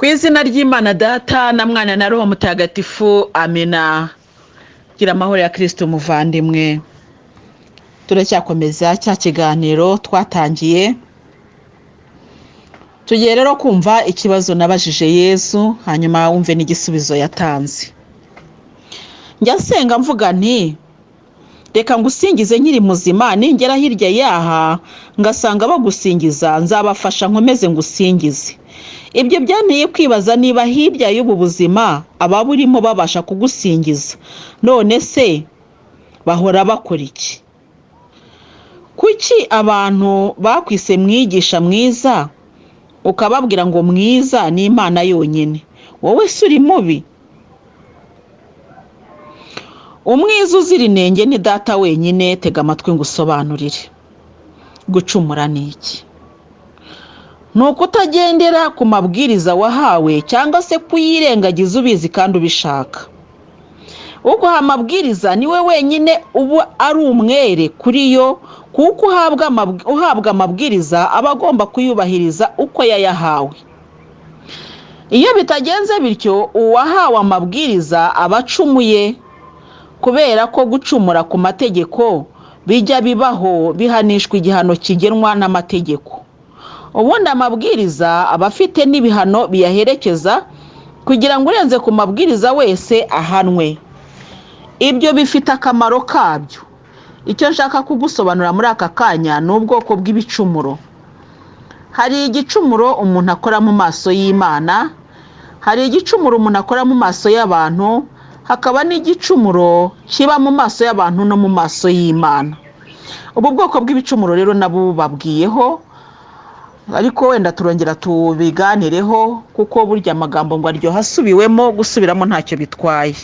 Ku izina ry'Imana Data na Mwana na Roho Mutagatifu, amina. Gira amahoro ya Kristo muvandimwe. Turacyakomeza cya kiganiro twatangiye. Tugiye rero kumva ikibazo nabajije Yesu, hanyuma wumve n'igisubizo yatanze. Njya nsenga mvuga nti: "Reka ngusingize nkiri muzima, ningera hirya yaha ngasanga bagusingiza, nzabafasha nkomeze ngusingize." Ibyo byanteye kwibaza niba hirya y'ubu buzima ababurimo babasha kugusingiza. None se bahora bakora iki? Kuki abantu bakwise mwigisha mwiza, ukababwira ngo mwiza ni Imana yonyine? Wowe se uri mubi? Umwiza uzira inenge ni Data wenyine. Tega amatwi ngo usobanurire. Gucumura ni iki? Ni ukutagendera ku mabwiriza wahawe cyangwa se kuyirengagiza ubizi kandi ubishaka. Uguha amabwiriza niwe wenyine uba ari umwere kuri yo, kuko uhabwa amabwiriza aba agomba kuyubahiriza uko yayahawe. Iyo bitagenze bityo, uwahawe amabwiriza aba acumuye, kubera ko gucumura ku mategeko bijya bibaho, bihanishwa igihano kigenwa n'amategeko. Ubundi amabwiriza aba afite n'ibihano biyaherekeza kugira ngo urenze ku mabwiriza wese ahanwe. Ibyo bifite akamaro kabyo. Icyo nshaka kugusobanurira muri aka kanya ni ubwoko bw'ibicumuro. Hari igicumuro umuntu akora mu maso y'Imana, hari igicumuro umuntu akora mu maso y'abantu, hakaba n'igicumuro kiba mu maso y'abantu no mu maso y'Imana. Ubu bwoko bw'ibicumuro rero nabo babwiyeho, ariko wenda turongera tubiganireho, kuko burya amagambo ngo aryoha asubiwemo. Gusubiramo ntacyo bitwaye.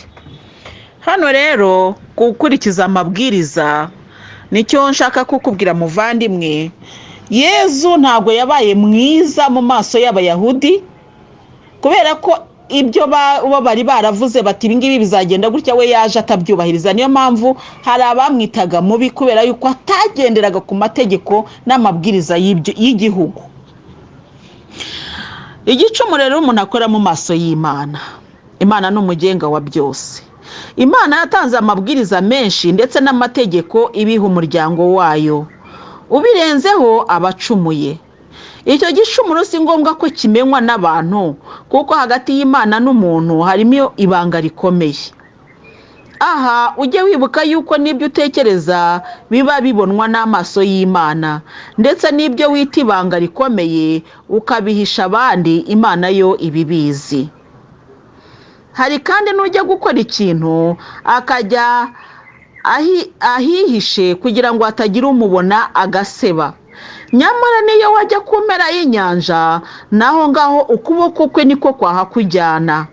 Hano rero, gukurikiza amabwiriza nicyo nshaka kukubwira, muvandimwe. Yezu ntabwo yabaye mwiza mu maso y'Abayahudi, kubera ko ibyo bo bari baravuze bati ibingibi bizagenda gutya, we yaje atabyubahiriza. Niyo mpamvu hari abamwitaga mubi, kubera yuko atagenderaga ku mategeko n'amabwiriza y'igihugu. Igicumuro rero umuntu akora mu maso y'Imana: Imana ni umugenga wa byose. Imana yatanze amabwiriza menshi ndetse n'amategeko ibiha umuryango wayo. Ubirenzeho aba acumuye. Icyo gicumuro si ngombwa ko kimenywa n'abantu, kuko hagati y'Imana n'umuntu harimo ibanga rikomeye. Aha ujye wibuka yuko n'ibyo utekereza biba bibonwa n'amaso y'Imana, ndetse n'ibyo wita ibanga rikomeye ukabihisha abandi, Imana yo ibibizi. Hari kandi n'ujya gukora ikintu akajya ahihishe kugira ngo hatagira umubona agaseba. Nyamara niyo wajya ku mpera y'inyanja, naho ngaho ukuboko kwe niko kwahakujyana.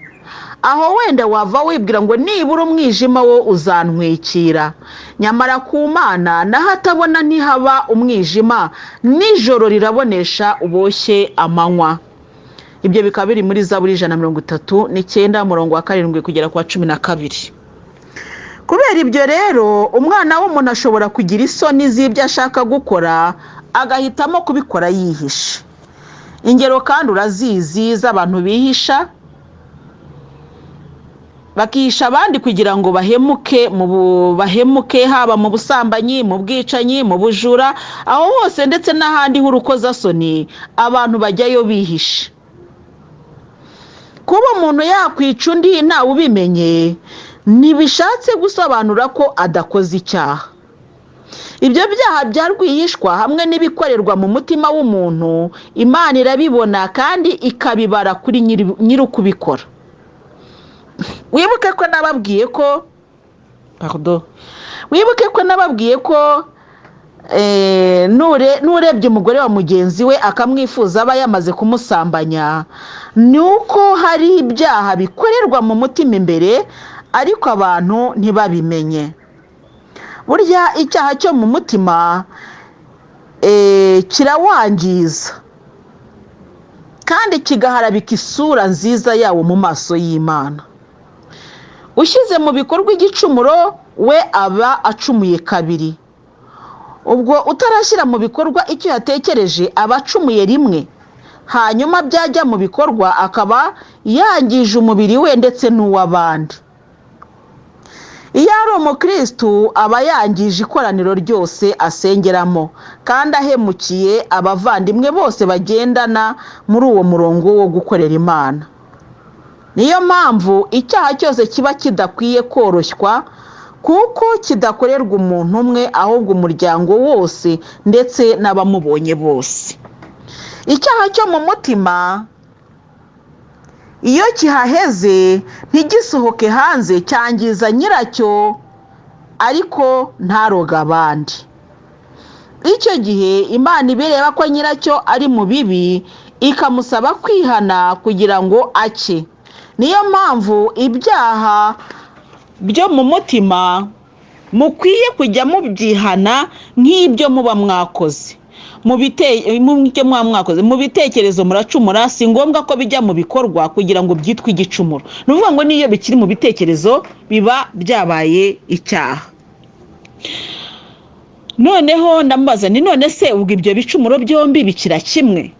Aho wenda wava wibwira ngo nibura umwijima wo uzantwikira, nyamara ku Mana naho atabona ntihaba umwijima. Nijoro rirabonesha uboshye amanywa. Ibyo bikaba biri muri Zaburi 139, umurongo wa 7 kugera ku wa 12. Kubera ibyo rero, umwana w'umuntu ashobora kugira isoni z'ibyo ashaka gukora, agahitamo kubikora yihishe. Ingero kandi urazizi z'abantu bihisha, bakihisha abandi kugira ngo bahemuke bahemuke, haba mu busambanyi, mu bwicanyi, mu bujura, aho hose ndetse n'ahandi h'urukozasoni, abantu bajyayo bihishe. Kuba umuntu yakwica undi ntawe ubimenye ntibishatse gusobanura ko adakoze icyaha. Ibyo byaha bya rwihishwa hamwe n'ibikorerwa mu mutima w'umuntu, Imana irabibona kandi ikabibara kuri nyiri ukubikora. Wibuke ko nababwiye ko, pardon, wibuke ko nababwiye ko n'urebye umugore wa mugenzi we akamwifuza aba yamaze kumusambanya. Ni uko hari ibyaha bikorerwa mu mutima imbere, ariko abantu ntibabimenye. Burya icyaha cyo mu mutima kirawangiza kandi kigaharabika isura nziza yawo mu maso y'Imana. Ushyize mu bikorwa igicumuro we aba acumuye kabiri. Ubwo utarashyira mu bikorwa icyo yatekereje aba acumuye rimwe. Hanyuma byajya mu bikorwa akaba yangije umubiri we ndetse n'uw'abandi. Iyo ari umukirisitu aba yangije ikoraniro ryose asengeramo, kandi ahemukiye abavandimwe bose bagendana muri uwo murongo wo gukorera Imana. Niyo mpamvu icyaha cyose kiba kidakwiye koroshywa, kuko kidakorerwa umuntu umwe ahubwo umuryango wose ndetse n'abamubonye bose. Icyaha cyo mu mutima iyo kihaheze ntigisohoke hanze cyangiza nyiracyo, ariko ntaroge abandi. Icyo gihe Imana ibireba ko nyiracyo ari mu bibi, ikamusaba kwihana kugira ngo ake. Niyo mpamvu ibyaha byo mu mutima mukwiye kujya mubyihana nk'ibyo muba mwakoze. Mu bitekerezo muracumura, si ngombwa ko bijya mu bikorwa kugira ngo byitwe igicumuro. Ni ukuvuga ngo n'iyo bikiri mu bitekerezo biba byabaye icyaha. Noneho ndamubaza ni none se ubwo ibyo bicumuro byombi bikira kimwe?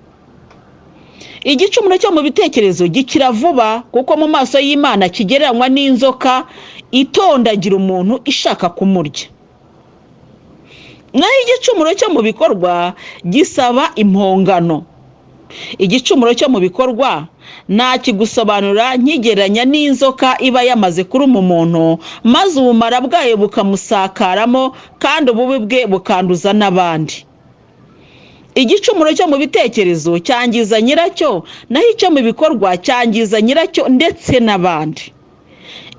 Igicumuro cyo mu bitekerezo gikira vuba, kuko mu maso y'Imana kigereranywa n'inzoka itondagira umuntu ishaka kumurya. Naho igicumuro cyo mu bikorwa gisaba impongano. Igicumuro cyo mu bikorwa ntakigusobanura nkigereranya n'inzoka iba yamaze kuruma umuntu, maze ubumara bwayo bukamusakaramo kandi ububi bwe bukanduza n'abandi. Igicumuro cyo mu bitekerezo cyangiza nyiracyo, naho icyo mu bikorwa cyangiza nyiracyo ndetse n'abandi.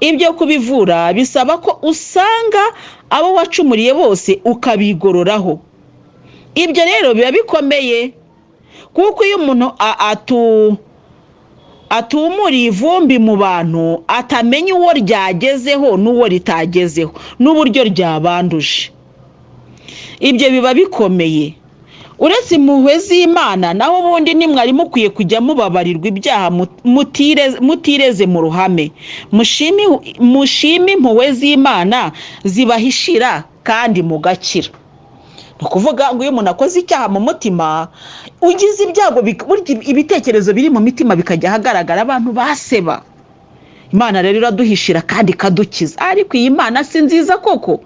Ibyo kubivura bisaba ko usanga abo wacumuriye bose ukabigororaho. Ibyo rero biba bikomeye, kuko iyo umuntu atumuriye ivumbi mu bantu atamenya uwo ryagezeho n'uwo ritagezeho n'uburyo ryabanduje. Ibyo biba bikomeye. Uretse impuhwe z'Imana, naho ubundi nimwari mukwiye kujya mubabarirwa ibyaha mutireze mu ruhame. Mushime impuhwe z'Imana zibahishira kandi mugakira. Ni ukuvuga ngo iyo umuntu akoze icyaha mu mutima, ugize ibyago, burya ibitekerezo biri mu mitima bikajya ahagaragara, abantu baseba. Imana rero iraduhishira kandi ikadukiza. Ariko iyi Mana si nziza koko?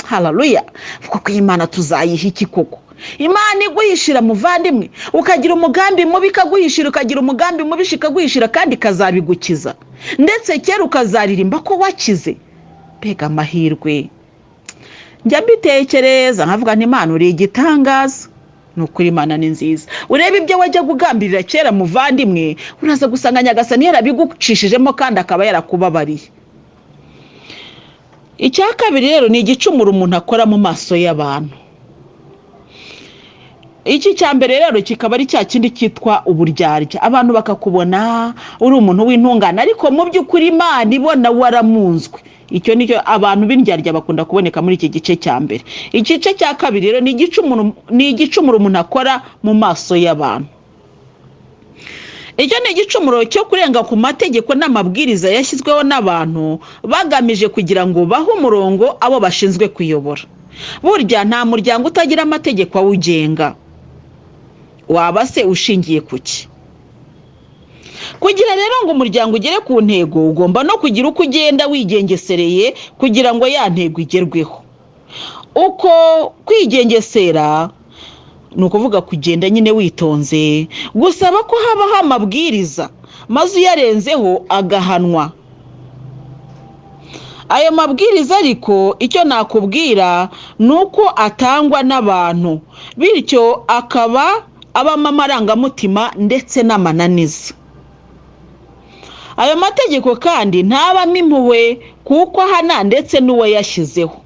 Haleluya! Kuko iyi Mana tuzayiha iki koko? Imana iguhishira muvandimwe, ukagira umugambi mubi ikaguhishira, ukagira umugambi mubi ikaguhishira kandi ikazabigukiza, ndetse kera ukazaririmba ko wakize. Mbega amahirwe! Njya mbitekereza nkavuga nti Imana uri igitangaza. Ni ukuri Imana ni nziza. Urebe ibyo wajya kugambirira kera muvandimwe, uraza gusanga Nyagasani yarabigucishijemo kandi akaba yarakubabariye. Icya kabiri rero ni igicumuro umuntu akora mu maso y'abantu. Iki cya mbere rero kikaba ari cya kindi cyitwa uburyarya. Abantu bakakubona uri umuntu w'intungane, ariko mu by'ukuri Imana ibona waramunzwe. Icyo nicyo abantu b'indyarya bakunda kuboneka muri iki gice cya mbere. Igice cya kabiri rero ni igicumuro umuntu akora mu maso y'abantu. Icyo ni igicumuro cyo kurenga ku mategeko n'amabwiriza yashyizweho n'abantu bagamije kugira ngo bahe umurongo abo bashinzwe kuyobora. Burya nta muryango utagira amategeko awugenga. Waba se ushingiye ku ki? Kugira rero ngo umuryango ugere ku ntego, ugomba no kugira uko ugenda wigengesereye kugira ngo ya ntego igerweho. Uko kwigengesera ni ukuvuga kugenda nyine witonze, gusaba ko habaho amabwiriza maze uyarenzeho agahanwa. Ayo mabwiriza ariko icyo nakubwira ni uko atangwa n'abantu, bityo akaba abamo amarangamutima ndetse n'amananiza. Ayo mategeko kandi ntabamo impuhwe, kuko ahana ndetse n'uwo yashyizeho.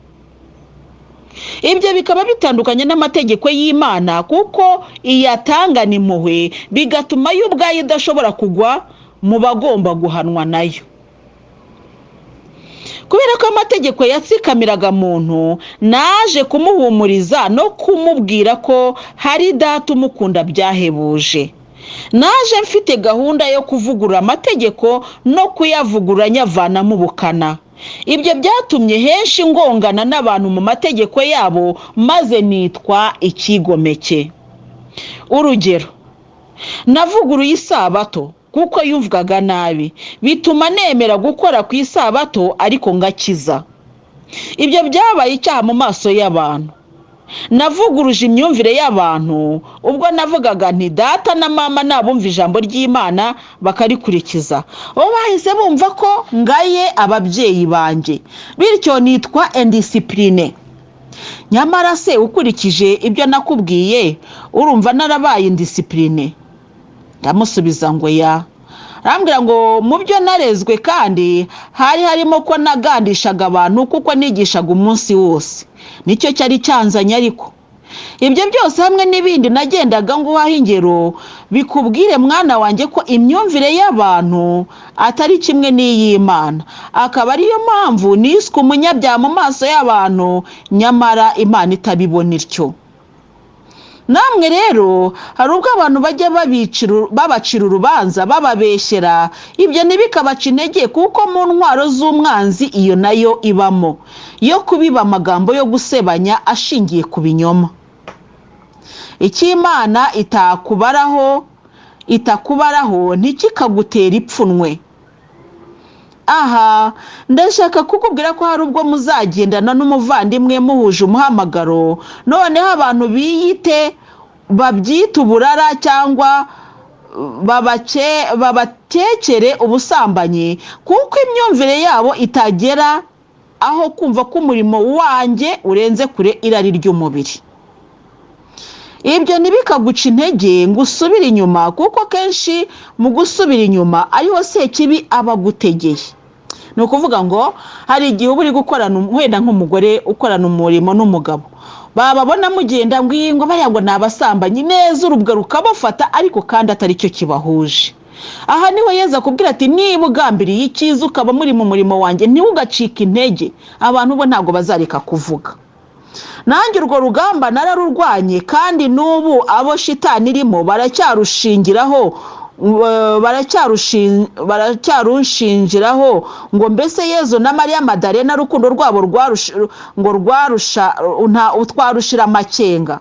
Ibyo bikaba bitandukanye n'amategeko y'Imana, kuko iyatangana impuhwe bigatuma yo ubwayo idashobora kugwa mu bagomba guhanwa nayo. Kubera ko amategeko yatsikamiraga muntu, naje kumuhumuriza no kumubwira ko hari Data umukunda byahebuje. Naje mfite gahunda yo kuvugurura amategeko no kuyavugurura nyavanamo ubukana. Ibyo byatumye henshi ngongana n'abantu mu mategeko yabo, maze nitwa ikigomeke. Urugero, Navuguruye isabato kuko yumvwaga nabi, bituma nemera gukora ku isabato ariko ngakiza. Ibyo byabaye icyaha mu maso y'abantu. Navuguruje imyumvire y'abantu ubwo navugaga nti data na mama nabumva ijambo ry'Imana bakarikurikiza, bo bahise bumva ko ngaye ababyeyi banjye, bityo nitwa indiscipline. Nyamara se ukurikije ibyo nakubwiye, urumva narabaye indiscipline? Ndamusubiza ngo ya. Arambwira ngo mu byo narezwe kandi hari harimo ko nagandishaga abantu kuko nigishaga umunsi wose, nicyo cyari cyanzanye. Ariko ibyo byose hamwe n'ibindi nagendaga nguhaho ingero bikubwire mwana wanjye ko imyumvire y'abantu atari kimwe n'iy'Imana, akaba ariyo mpamvu niswe umunyabyaha mu maso y'abantu, nyamara Imana itabibona ityo. Namwe rero hari ubwo abantu bajya babacira urubanza bababeshyera, ibyo ntibikabaca intege, kuko mu ntwaro z'umwanzi iyo nayo ibamo, yo kubiba amagambo yo gusebanya ashingiye ku binyoma. Icyo Imana itakubaraho ntikikagutera ipfunwe. Aha ndashaka kukubwira ko hari ubwo muzagendana n'umuvandimwe muhuje umuhamagaro, noneho abantu biyite babyita uburara cyangwa babatekere ubusambanyi, kuko imyumvire yabo itagera aho kumva ko umurimo wanjye urenze kure irari ry'umubiri. Ibyo ntibikaguca intege ngo usubire inyuma, kuko kenshi mu gusubira inyuma ariho Sekibi aba agutegeye. Ni ukuvuga ngo hari igihe uba uri gukorana, wenda nk'umugore ukorana umurimo n'umugabo, bababona mugenda ngo iyi ngo bariya ngo ni abasambanyi neza, urubwa rukabafata, ariko kandi atari cyo kibahuje. Aha niho Yezu akubwira ati niba ugambiriye icyiza ukaba muri mu murimo wanjye, ntiwugacike intege, abantu bo ntabwo bazareka kuvuga. Nanjye urwo rugamba nararurwanye, kandi n'ubu abo shitani irimo baracyarushingiraho, baracyarushingiraho ngo mbese Yezu na Mariya Madarena urukundo rwabo ngo rwarusha nta twarushira amakenga.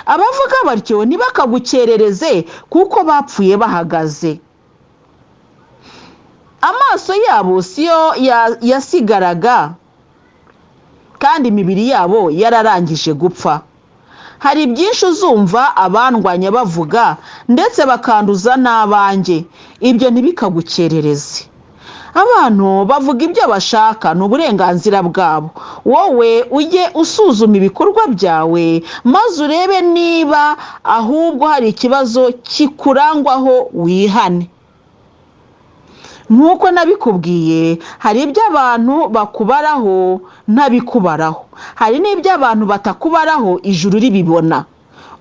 Abavuga batyo ntibakagukerereze, kuko bapfuye bahagaze. Amaso yabo siyo yasigaraga, kandi imibiri yabo yararangije gupfa. Hari byinshi uzumva abandwanya bavuga, ndetse bakanduza n'abanjye, ibyo ntibikagukerereze. Abantu bavuga ibyo bashaka, ni uburenganzira bwabo. Wowe ujye usuzuma ibikorwa byawe, maze urebe niba ahubwo hari ikibazo kikurangwaho, wihane. Nk'uko nabikubwiye, hari ibyo abantu bakubaraho ntabikubaraho, hari n'ibyo abantu batakubaraho ijuru ribibona.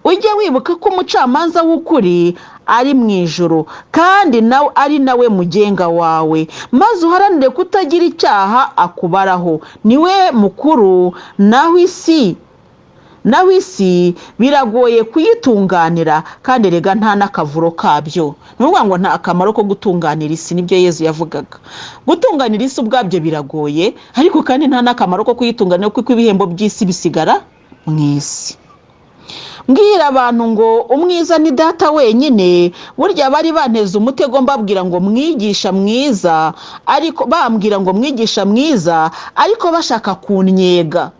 Ujye wibuka ko umucamanza w'ukuri ari mu ijuru, kandi nawe ari nawe mugenga wawe, maze uharanire kutagira icyaha akubaraho. Niwe mukuru, naho isi biragoye kuyitunganira, kandi erega nta n'akavuro kabyo. Ni ukuvuga ngo nta kamaro ko gutunganira isi, nibyo Yezu yavugaga. Gutunganira isi ubwabyo biragoye, ariko kandi nta n'akamaro ko kuyitunganira, kuko ibihembo by'isi bisigara mu isi. Mbwira abantu ngo umwiza ni data wenyine, burya bari banteze umutego mbabwira ngo mwigisha mwiza, ariko bambwira ngo mwigisha mwiza, ariko bashaka kunnyega.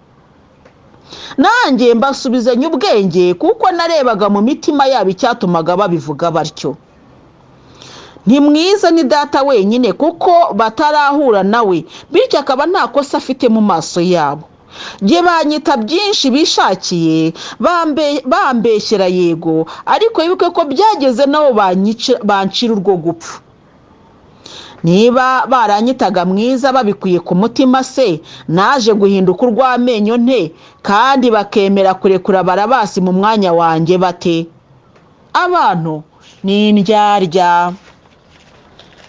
Nanjye mbasubizanya ubwenge, kuko narebaga mu mitima yabo icyatumaga babivuga batyo. Ni mwiza ni data wenyine, kuko batarahura nawe, bityo akaba nta kosa afite mu maso yabo. Jye banyita byinshi bishakiye, bambeshyera yego, ariko wibuke ko byageze nabo bancira urwo gupfa. Niba baranyitaga mwiza babikuye ku mutima se, naje guhinduka urw'amenyo nte, kandi bakemera kurekura Barabasi mu mwanya wanjye bate? Abantu ni indyarya.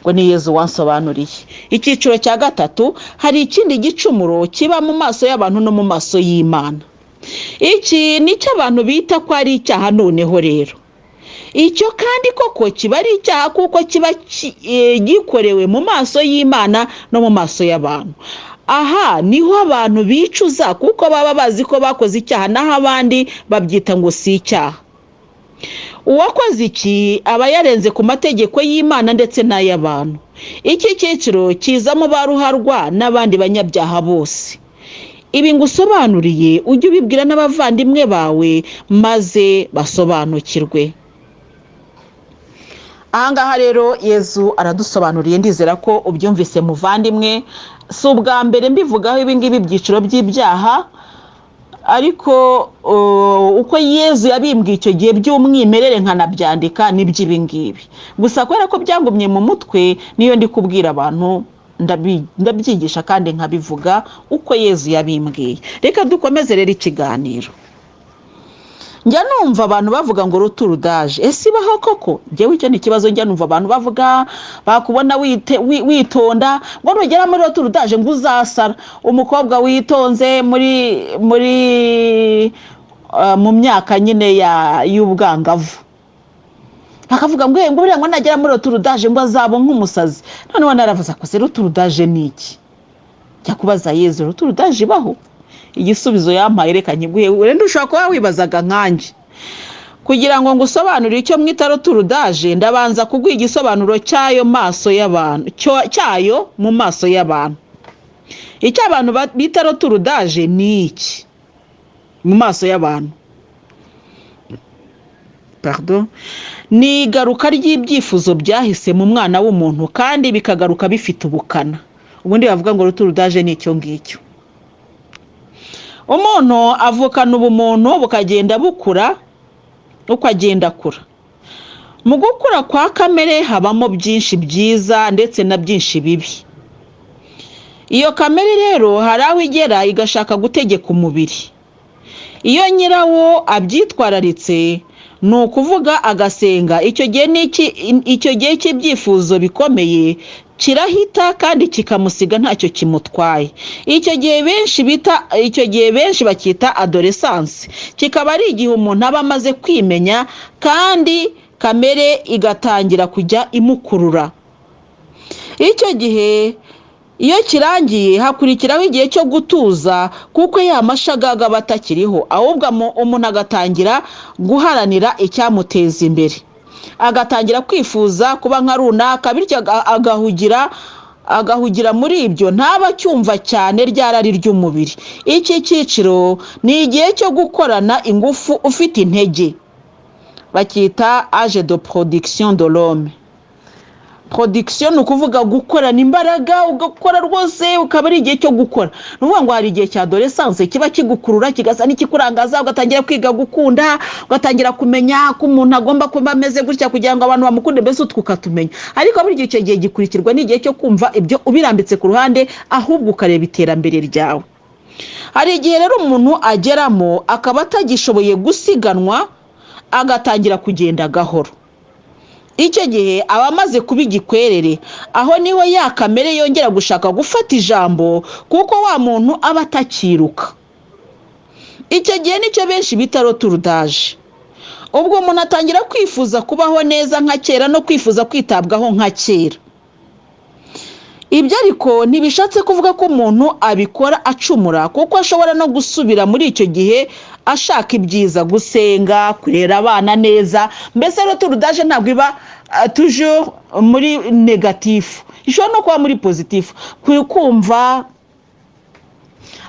Ngo ni Yezu wansobanuriye. Icyiciro cya gatatu, hari ikindi gicumuro kiba mu maso y'abantu no mu maso y'Imana. Iki nicyo abantu bita ko ari icyaha. Noneho rero icyo kandi koko kiba ari icyaha, kuko kiba gikorewe mu maso y'Imana no mu maso y'abantu. Aha niho abantu bicuza, kuko baba bazi ko bakoze icyaha, naho abandi babyita ngo si icyaha. Uwakoze iki aba yarenze ku mategeko y'Imana ndetse n'ay'abantu. Iki cyiciro kizamo ba ruharwa n'abandi banyabyaha bose. Ibi ngusobanuriye ujye ubibwira n'abavandimwe bawe maze basobanukirwe. Ahangaha rero Yezu aradusobanuriye, ndizera ko ubyumvise muvandimwe. Si ubwa mbere mbivugaho ibingibi ibyiciro by'ibyaha, ariko uko Yezu yabimbwiye icyo gihe by'umwimerere nkanabyandika n'iby'ibingibi. Gusa kubera ko byangumye mu mutwe, niyo ndi kubwira abantu ndabyigisha kandi nkabivuga uko Yezu yabimbwiye. Reka dukomeze rero ikiganiro. Njya numva abantu bavuga ngo retour d'âge, ese ibaho koko? Njyewe icyo ni ikibazo njya numva abantu bavuga, bakubona witonda ngo nugera muri retour d'âge ngo uzasara. Umukobwa witonze muri mu myaka nyine y'ubwangavu, bakavuga ngo ngo buriya ngo nagera muri retour d'âge ngo azaba nk'umusazi. Noneho naravuze ko se retour d'âge ni iki? Njya kubaza Yezu, retour d'âge ibaho? Igisubizo yampaye reka nkiguhe, wenda ushobora kuba wibazaga nkanjye. Kugira ngo ngusobanurire icyo mwita retour d'âge, ndabanza kuguha igisobanuro cy'ayo maso y'abantu, cyayo mu maso y'abantu. Icyo abantu bita retour d'âge ni iki mu maso y'abantu? Pardon, ni igaruka ry'ibyifuzo byahise mu mwana w'umuntu, kandi bikagaruka bifite ubukana. Ubundi bavuga ngo retour d'âge ni icyo ngicyo. Umuntu avukana ubumuntu, bukagenda bukura uko agenda akura. Mu gukura kwa kamere habamo byinshi byiza ndetse na byinshi bibi. Iyo kamere rero hari aho igera igashaka gutegeka umubiri. Iyo nyirawo abyitwararitse, ni ukuvuga agasenga, icyo gihe n'iki, icyo gihe cy'ibyifuzo bikomeye kirahita kandi kikamusiga ntacyo kimutwaye. Icyo gihe benshi bacyita adolescence, kikaba ari igihe umuntu aba amaze kwimenya kandi kamere igatangira kujya imukurura. Icyo gihe iyo kirangiye hakurikiraho igihe cyo gutuza, kuko ya mashagaga aba atakiriho, ahubwo umuntu agatangira guharanira icyamuteza imbere, agatangira kwifuza kuba nka runaka, bityo agahugira muri ibyo, ntaba acyumva cyane rya rari ry'umubiri. Iki cyiciro ni igihe cyo gukorana ingufu ufite intege, bacyita âge de production de l'homme. Production ni ukuvuga gukorana imbaraga, ugakora rwose, ukaba ari igihe cyo gukora. Ni ukuvuga ngo hari igihe cya adolescence kiba kigukurura, kigasa n'ikikurangaza, ugatangira kwiga gukunda, ugatangira kumenya ko umuntu agomba kuba ameze gutya kugira ngo abantu bamukunde, mbese utwo ukatumenya. Ariko burya icyo gihe gikurikirwa n'igihe cyo kumva ibyo ubirambitse ku ruhande, ahubwo ukareba iterambere ryawe. Hari igihe rero umuntu ageramo akaba atagishoboye gusiganwa, agatangira kugenda gahoro. Icyo gihe aba amaze kuba igikwerere. Aho niho ya kamere yongera gushaka gufata ijambo, kuko wa muntu aba atakiruka. Icyo gihe nicyo benshi bita retour d'âge. Ubwo umuntu atangira kwifuza kubaho neza nka kera no kwifuza kwitabwaho nka kera. Ibyo ariko ntibishatse kuvuga ko umuntu abikora acumura, kuko ashobora no gusubira muri icyo gihe ashaka ibyiza, gusenga, kurera abana neza. Mbese retour d'âge ntabwo iba toujours muri négatif, ishobora no kuba muri positif. Kumva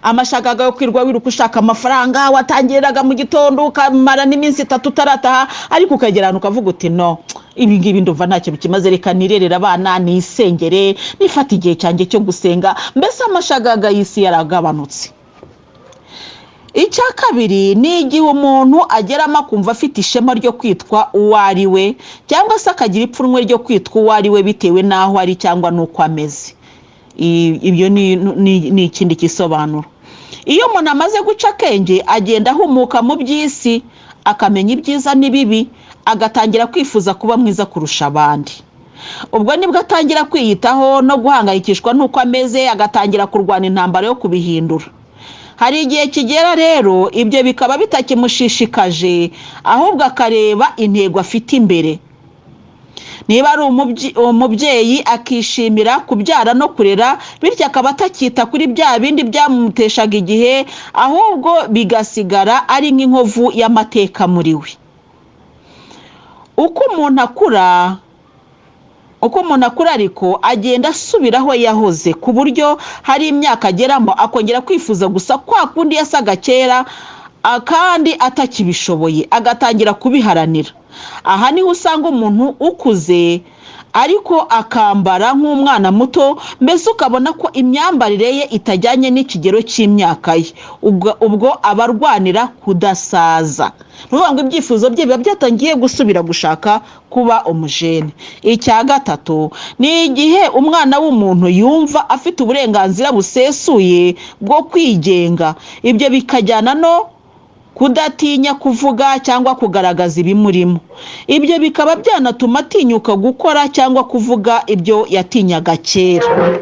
amashagaga yo kwirwa wiruka ushaka amafaranga, watangiriraga mu gitondo ukamara n'iminsi 3 utarataha, ariko ukagera ahantu ukavuga uti: "No, ibi ngibi ndumva ntacyo bikimaze, reka nirerere abana, nisengere, nifate igihe cyanjye cyo gusenga." Mbese amashagaga y'isi yaragabanutse. Icya kabiri ni igihe umuntu ageramo akumva afite ishema ryo kwitwa uwo ari we, cyangwa se akagira ipfunwe ryo kwitwa uwo ari we bitewe n'aho ari cyangwa n'uko ameze. Ibyo ni ikindi gisobanuro. Iyo umuntu amaze guca akenge, agenda ahumuka mu by'isi, akamenya ibyiza n'ibibi, agatangira kwifuza kuba mwiza kurusha abandi. Ubwo nibwo atangira kwiyitaho no guhangayikishwa n'uko ameze, agatangira kurwana intambara yo kubihindura. Hari igihe kigera rero ibyo bikaba bitakimushishikaje, ahubwo akareba intego afite imbere. Niba ari umubyeyi, akishimira kubyara no kurera, bityo akaba atakita kuri bya bindi byamuteshaga igihe, ahubwo bigasigara ari nk'inkovu y'amateka muri we. Uko umuntu akura ariko agenda asubira aho yahoze, ku buryo hari imyaka ageramo akongera kwifuza gusa kwa kundi yasaga kera, kandi atakibishoboye, agatangira kubiharanira. Aha niho usanga umuntu ukuze ariko akambara nk'umwana muto, mbese ukabona ko imyambarire ye itajyanye n'ikigero cy'imyaka ye. Ubwo aba arwanira kudasaza. Ni ukuvuga ngo ibyifuzo bye biba byatangiye gusubira gushaka kuba umujene. Icya gatatu ni igihe umwana w'umuntu yumva afite uburenganzira busesuye bwo kwigenga. Ibyo bikajyana no kudatinya kuvuga cyangwa kugaragaza ibimurimo. Ibyo bikaba byanatuma atinyuka gukora cyangwa kuvuga ibyo yatinyaga kera.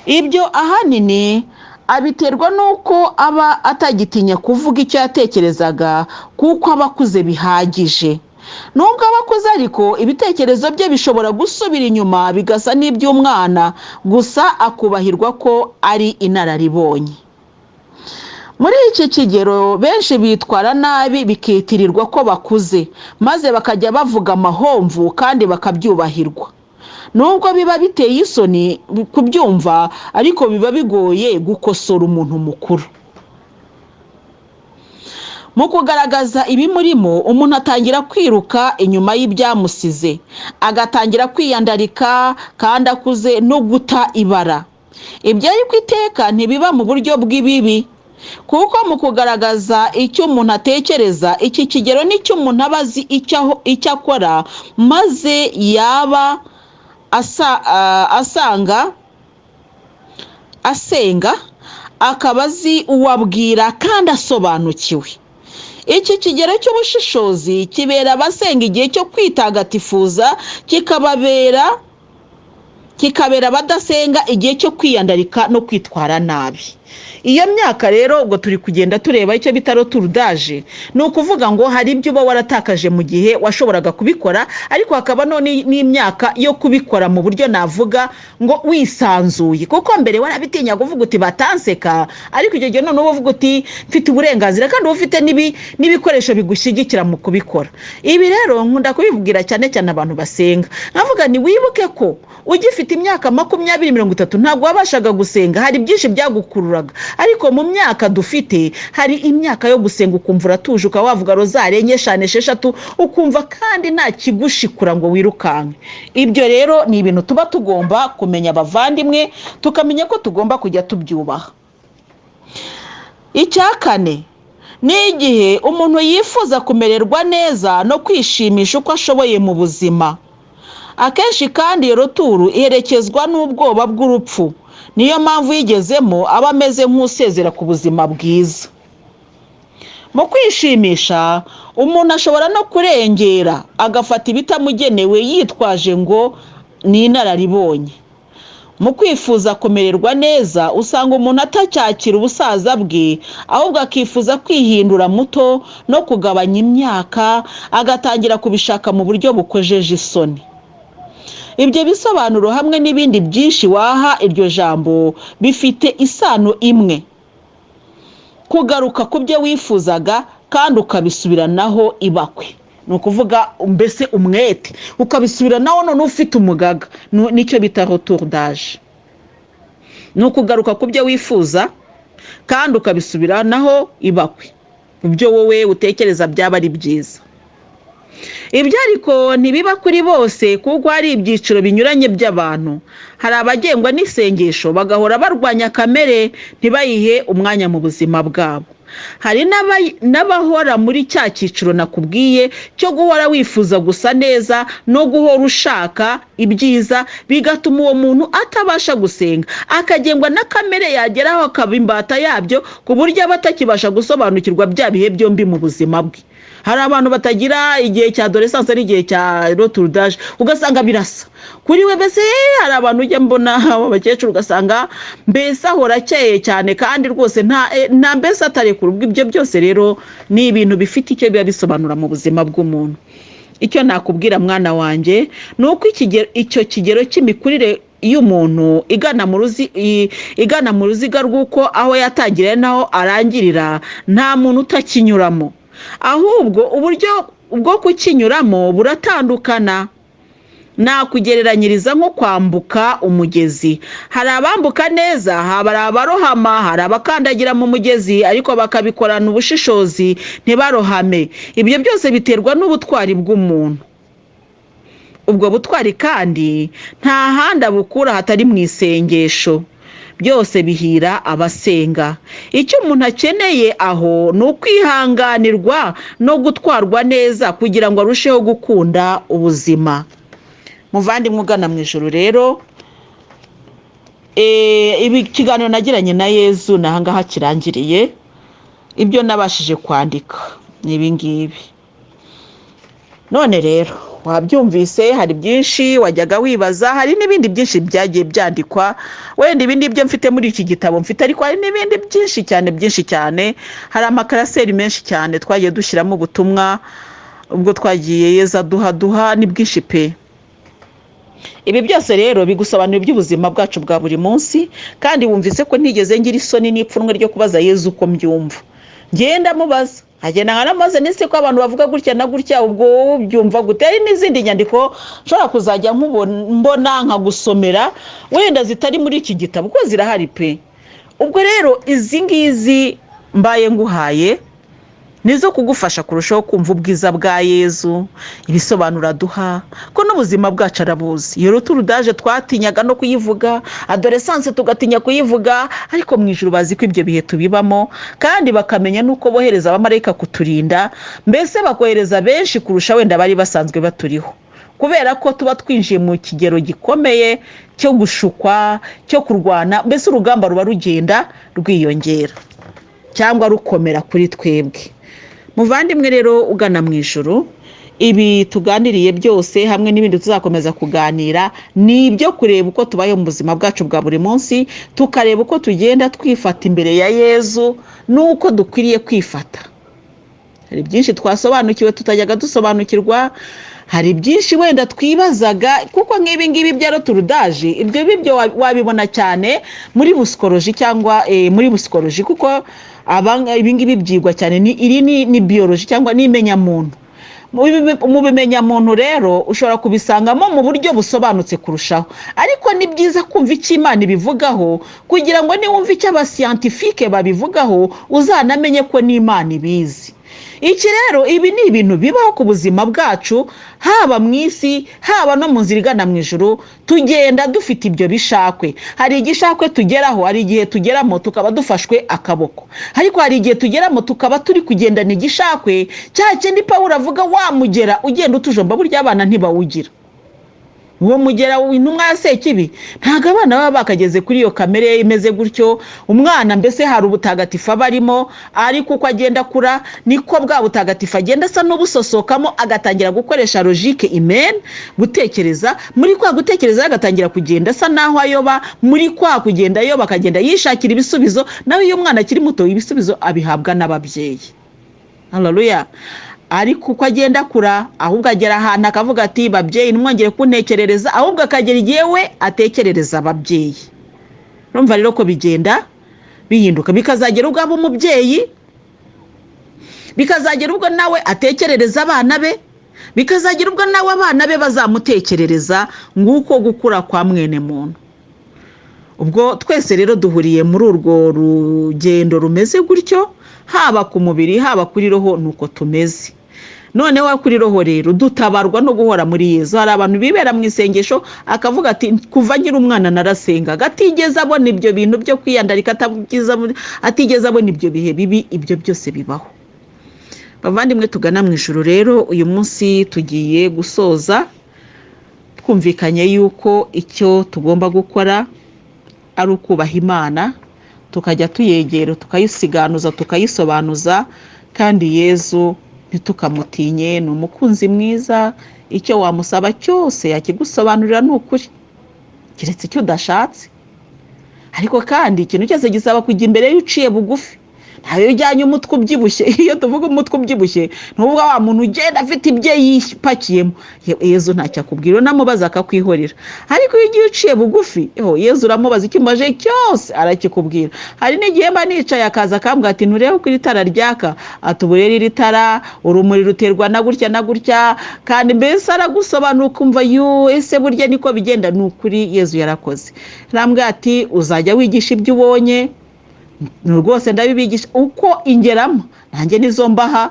Ibyo ahanini abiterwa n'uko aba atagitinya kuvuga icyo yatekerezaga, kuko aba akuze bihagije. Nubwo aba akuze ariko, ibitekerezo bye bishobora gusubira inyuma bigasa n'iby'umwana, gusa akubahirwa ko ari inararibonye. Muri iki kigero benshi bitwara nabi, bikitirirwa ko bakuze, maze bakajya bavuga amahomvu kandi bakabyubahirwa. Nubwo biba biteye isoni kubyumva, ariko biba bigoye gukosora umuntu mukuru. Mu kugaragaza ibimurimo, umuntu atangira kwiruka inyuma y'ibyamusize, agatangira kwiyandarika kandi akuze, no guta ibara. Ibyo ariko iteka ntibiba mu buryo bw'ibibi, kuko mu kugaragaza icyo umuntu atekereza, iki kigero nicyo umuntu aba azi icyo akora, maze yaba asanga asenga akaba azi uwo abwira kandi asobanukiwe. Iki kigero cy'ubushishozi kibera abasenga igihe cyo kwitagatifuza, kikabera abadasenga igihe cyo kwiyandarika no kwitwara nabi. Iyo myaka rero, ubwo turi kugenda tureba icyo bita retour d'âge. Ni ukuvuga ngo hari ibyo uba waratakaje mu gihe washoboraga kubikora, ariko hakaba none n'imyaka yo kubikora mu buryo navuga ngo wisanzuye, kuko mbere warabitinya kuvuga uti "Batanseka", ariko icyo gihe noneho uba uvuga uti "Mfite uburenganzira", kandi uba ufite n'ibikoresho bigushyigikira mu kubikora. Ibi rero nkunda kubibwira cyane cyane abantu basenga, nkavuga ni wibuke ko ugifite imyaka 20, 30, ntabwo wabashaga gusenga, hari byinshi byagukururaga. Ariko mu myaka dufite, hari imyaka yo gusenga ukumva uratuje, ukaba wavuga rozari enye, eshanu, esheshatu, ukumva kandi nta kigushikura ngo wirukanke. Ibyo rero ni ibintu tuba tugomba kumenya, abavandimwe, tukamenya ko tugomba kujya tubyubaha. Icya kane ni igihe umuntu yifuza kumererwa neza no kwishimisha uko ashoboye mu buzima. Akenshi kandi iyo retour iherekezwa n'ubwoba bw'urupfu. Niyo mpamvu uyigezemo aba ameze nk'usezera ku buzima bwiza. Mu kwishimisha, umuntu ashobora no kurengera, agafata ibitamugenewe yitwaje ngo ni inararibonye. Mu kwifuza kumererwa neza, usanga umuntu atacyakira ubusaza bwe, ahubwo akifuza kwihindura muto no kugabanya imyaka, agatangira kubishaka mu buryo bukojeje isoni. Ibyo bisobanuro hamwe n'ibindi byinshi waha iryo jambo bifite isano imwe: kugaruka ku byo wifuzaga kandi ukabisubiranaho ibakwe. Ni ukuvuga mbese umwete, ukabisubiranaho none ufite umugaga. Nicyo bita retour d'âge. Ni ukugaruka ku byo wifuza kandi ukabisubiranaho ibakwe, ku byo wowe utekereza byaba ari byiza. Ibyo ariko ntibiba kuri bose, kuko hari ibyiciro binyuranye by'abantu. Hari abagengwa n'isengesho, bagahora barwanya kamere, ntibayihe umwanya mu buzima bwabo. Hari n'abahora muri cya cyiciro nakubwiye cyo guhora wifuza gusa neza no guhora ushaka ibyiza, bigatuma uwo muntu atabasha gusenga, akagengwa na kamere, yageraho akaba imbata yabyo, ku buryo aba atakibasha gusobanukirwa bya bihe byombi mu buzima bwe. Hari abantu batagira igihe cya adolescence n'igihe cya retour d'âge, ugasanga birasa kuri we. Mbese hari abantu ujya mbona, abakecuru, ugasanga mbese ahora akeye cyane kandi rwose nta mbese atarekura. Ubwo ibyo byose rero ni ibintu bifite icyo biba bisobanura mu buzima bw'umuntu. Icyo nakubwira, mwana wanjye, ni uko icyo kigero cy'imikurire y'umuntu igana mu ruziga rw'uko aho yatangiriye n'aho arangirira, nta muntu utakinyuramo. Ahubwo uburyo bwo kukinyuramo buratandukana. Nakugereranyiriza nko kwambuka umugezi. Hari abambuka neza, hari abarohama, hari abakandagira mu mugezi ariko bakabikorana ubushishozi ntibarohame. Ibyo byose biterwa n'ubutwari bw'umuntu. Ubwo butwari kandi nta handi abukura hatari mu isengesho. Byose bihira abasenga. Icyo umuntu akeneye aho ni ukwihanganirwa no gutwarwa neza kugira ngo arusheho gukunda ubuzima. Muvandimwe ugana mu ijoro rero, ibi kiganiro nagiranye na Yezu ni ahangaha kirangiriye. Ibyo nabashije kwandika ni ibi ngibi. None rero wabyumvise, hari byinshi wajyaga wibaza, hari n'ibindi byinshi byagiye byandikwa. Wenda ibindi byo mfite muri iki gitabo mfite, ariko hari n'ibindi byinshi cyane, byinshi cyane. Hari amakaraseri menshi cyane twagiye dushyiramo ubutumwa ubwo twagiye Yezu aduha duha, ni bwinshi pe. Ibi byose rero bigusobanura iby'ubuzima bwacu bwa buri munsi, kandi wumvise ko ntigeze ngira isoni n'ipfunwe ryo kubaza Yezu uko mbyumva. Ngenda mubaza, agenda nkanamubaza nese ko abantu bavuga gutya na gutya, ubwo wowe ubyumva gute? Hari n'izindi nyandiko nshobora kuzajya mbona nkagusomera, wenda zitari muri iki gitabo, kuko zirahari pe. Ubwo rero izi ngizi mbaye nguhaye nizo kugufasha kurushaho kumva ubwiza bwa Yezu, ibisobanuro aduha, ko n'ubuzima bwacu arabuzi. Iyo retour d'âge twatinyaga no kuyivuga, adolescence tugatinya kuyivuga, ariko mu ijuru bazi ko ibyo bihe tubibamo, kandi bakamenya n'uko bohereza abamarayika kuturinda, mbese bakohereza benshi kurusha wenda bari basanzwe baturiho, kubera ko tuba twinjiye mu kigero gikomeye cyo gushukwa, cyo kurwana, mbese urugamba ruba rugenda rwiyongera cyangwa rukomera kuri twebwe. Muvandimwe rero ugana mu ijuru, ibi tuganiriye byose hamwe n'ibindi tuzakomeza kuganira ni ibyo kureba uko tubayeho mu buzima bwacu bwa buri munsi, tukareba uko tugenda twifata imbere ya Yezu n'uko dukwiriye kwifata. Hari byinshi twasobanukiwe tutajyaga dusobanukirwa, hari byinshi wenda twibazaga, kuko nk'ibi ngibi bya retour d'âge, ibyo bibyo wabibona cyane muri psychologie cyangwa muri psychologie, kuko ibi ngibi byigwa cyane, ni iri ni biologie cyangwa ni imenyamuntu. Mu bimenyamuntu rero ushobora kubisangamo mu buryo busobanutse kurushaho, ariko ni byiza kumva icyo Imana ibivugaho, kugira ngo niwumva icyo abascientifiques babivugaho uzanamenye ko n'Imana ibizi. Iki rero, ibi ni ibintu bibaho ku buzima bwacu, haba mu isi, haba no mu nzira igana mu ijuru. Tugenda dufite ibyo bishakwe. Hari igishakwe tugeraho, hari igihe tugeramo tukaba dufashwe akaboko, ariko hari igihe tugeramo tukaba turi kugendana igishakwe cya kindi Pawulo avuga, wamugera ugenda utujomba. Burya abana ntibawugira uwo mugera intumwa ya Sekibi. Ntabwo abana baba bakageze kuri iyo kamere imeze gutyo. Umwana mbese hari ubutagatifu aba arimo, ariko uko agenda akura niko bwa butagatifu agenda asa n'ubusosokamo, agatangira gukoresha logique humaine, gutekereza. Muri kwa gutekereza agatangira kugenda asa n'aho ayoba. Muri kwa kugenda ayoba akagenda yishakira ibisubizo. Nawe iyo umwana akiri muto ibisubizo abihabwa n'ababyeyi. Haleluya! Ariko uko agenda akura, ahubwo agera ahantu akavuga ati: "Babyeyi, ntimwongere kuntekerereza," ahubwo akagera igihe we atekerereza ababyeyi. Urumva rero ko bigenda bihinduka, bikazagera ubwo aba umubyeyi, bikazagera ubwo nawe atekerereza abana be, bikazagera ubwo nawe abana be bazamutekerereza. Nguko gukura kwa mwene muntu. Ubwo twese rero duhuriye muri urwo rugendo rumeze gutyo, haba ku mubiri, haba kuri roho, ni uko tumeze. Noneho kuri roho rero dutabarwa no guhora muri Yezu. Hari abantu bibera mu isengesho, akavuga ati: "Kuva nkiri umwana narasengaga," atigeze abona ibyo bintu byo kwiyandarika, atigeze abona ibyo bihe bibi. Ibyo byose bibaho. Bavandimwe tugana mu ijuru rero, uyu munsi tugiye gusoza twumvikanye yuko icyo tugomba gukora ari ukubaha Imana, tukajya tuyegera, tukayisiganuza, tukayisobanuza, kandi Yezu ntitukamutinye, ni umukunzi mwiza. Icyo wamusaba cyose yakigusobanurira, ni ukuri, keretse icyo udashatse. Ariko kandi ikintu cyose gisaba kujya imbere y'uciye bugufi. Ntayo ujyanye umutwe ubyibushye. Iyo tuvuga umutwe ubyibushye, ntuvuga wa muntu ugenda afite ibyo yipakiyemo. Yezu ntacyo akubwira, unamubaza akakwihorera. Ariko iyo ugiye uciye bugufi, Yezu uramubaza icyo umaje cyose arakikubwira. Hari n'igihe mba nicaye akaza akambwira ati: "Nturebe uko iri tara ryaka?" Ati: "Ubu rero iri tara urumuri ruterwa na gutya na gutya." Kandi mbese aragusobanura ukumva yu ese burya niko bigenda. Ni ukuri Yezu yarakoze. Arambwira ati: "Uzajya wigisha ibyo ubonye." Rwose ndabibigisha uko ingeramo nanjye nizo mbaha,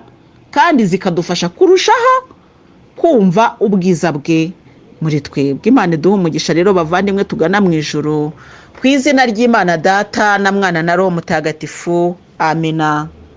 kandi zikadufasha kurushaho kumva ubwiza bwe muri twebwe. Imana iduha umugisha rero, bavandimwe tugana mu ijoro, ku izina ry'Imana Data na Mwana na Roho Mutagatifu. Amina.